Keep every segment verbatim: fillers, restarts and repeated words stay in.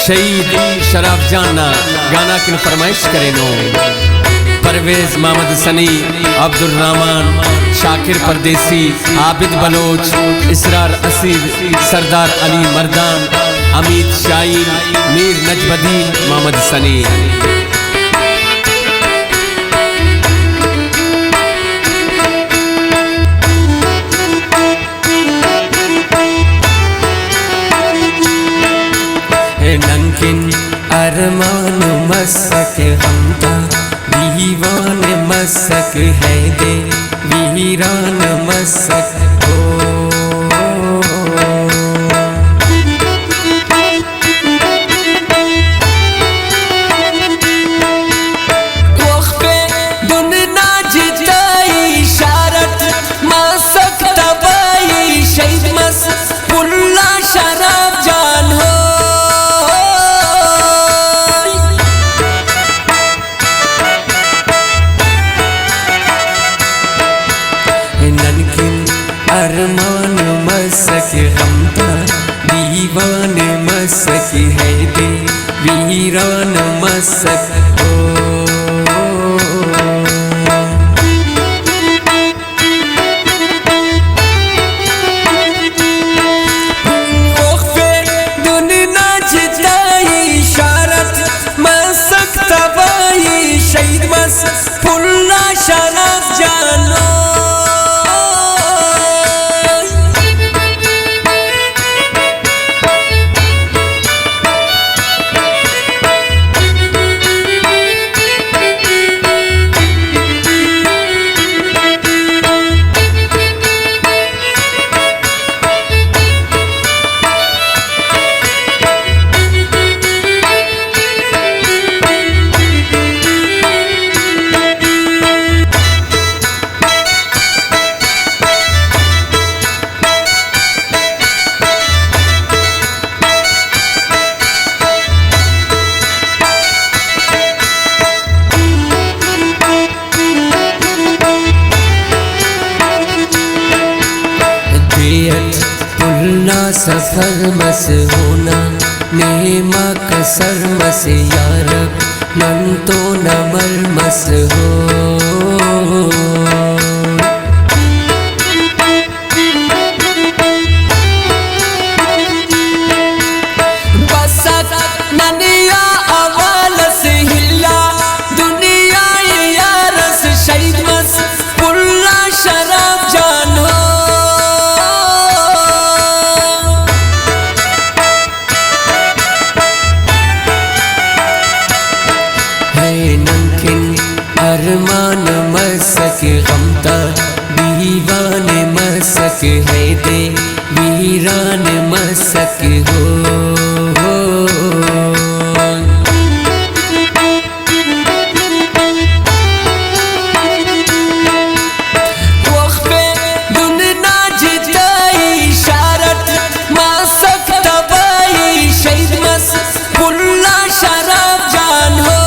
شہید شراب جان نا گانا کن فرمائش کرینو۔ پرویز محمد حسنی، عبدالرحمن، شاکر پردیسی، عابد بلوچ، اسرار اسیر، سردار علی مردان، حمید شاہین، میر نجم الدین محمد حسنی۔ ننکن ارمان مسک غم تا دیوان مسک، ہے دے ویران مسک ہو۔ وخفے دن نا جتائی اشارت، ماسک تباہی شہید مس پلا شراب جان ہو۔ ننکن ارمان مسک غم تا دیوان مسک، ہے دے ویران مسک او۔ اوخفے دن نا جتائی اشارت، مسک تباہی شہید مس پلا شراب جانو۔ دے اٹ پل نا سفر مس ہونا، نیما کسر مس یارب، نن تو نمر مس ہو۔ بسک ننے آ حوال اس ہلا، دنیا ءِ یار اس شہید مس پلا شراب جانو۔ ہے ننکن ارمان مسک غم تا دیوان مسک، ہے دے ویران مسک ہو۔ وخفے دن نا جتائی اشارت، ماسک تباہی شہید مس پلا شراب جان ہو۔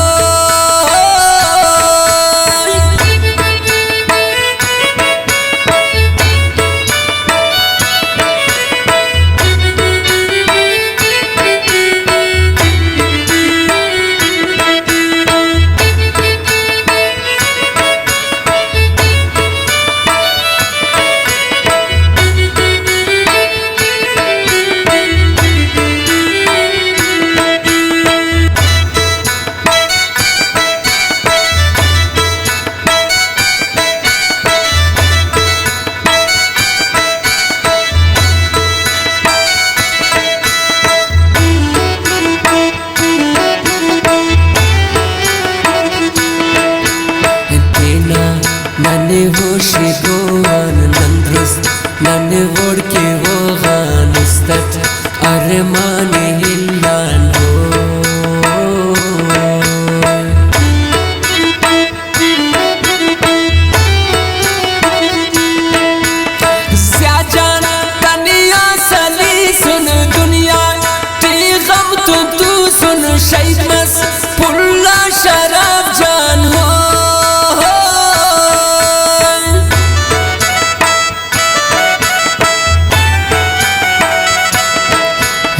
تینا ننے ہوش گوان نن درست، ننے وڑ کہ ہوغان است اٹ ارمان ہلان ہو۔ سیاہ جان تنیا سلیسن، دنیا ٹی غم تو توسن، شہید مس پلا شراب جان ہو۔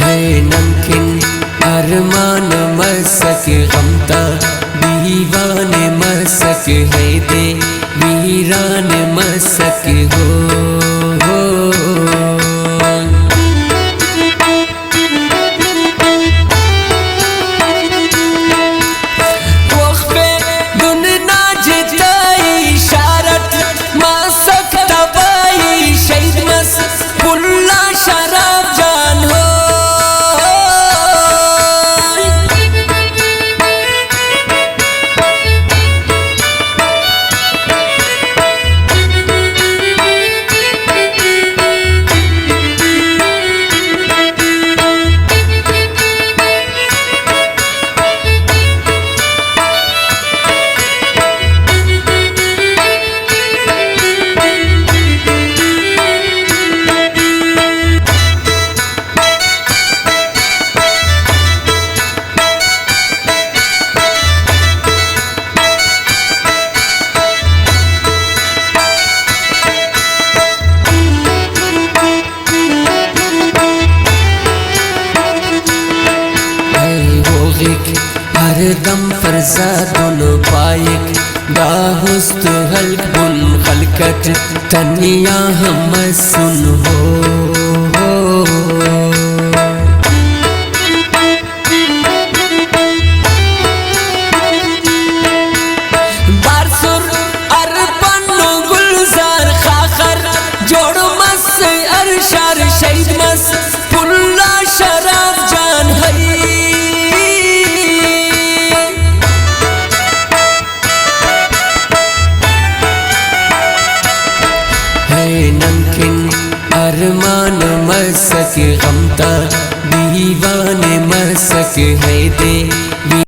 ہے ارمان مسک غم تا دیوان مسک، ہے دے ویران مسک ہو، ہو۔ وخ پہ دن نا جتائی اشارت، ماسک تباہی شہید مس پلا شراب جان ہو۔ اے ہوغک ہر دم فرزادن پائک، دا است ہلک بن خلقت تنیا ہم مسن ہو۔ بارسر ارپن و گلزار خاخر، جوڑ مس ہر شار شہید مس پلا شراب جان ہئی۔ ہے ننکن ارمان مسک غم تا دیوان مسک، ہے دے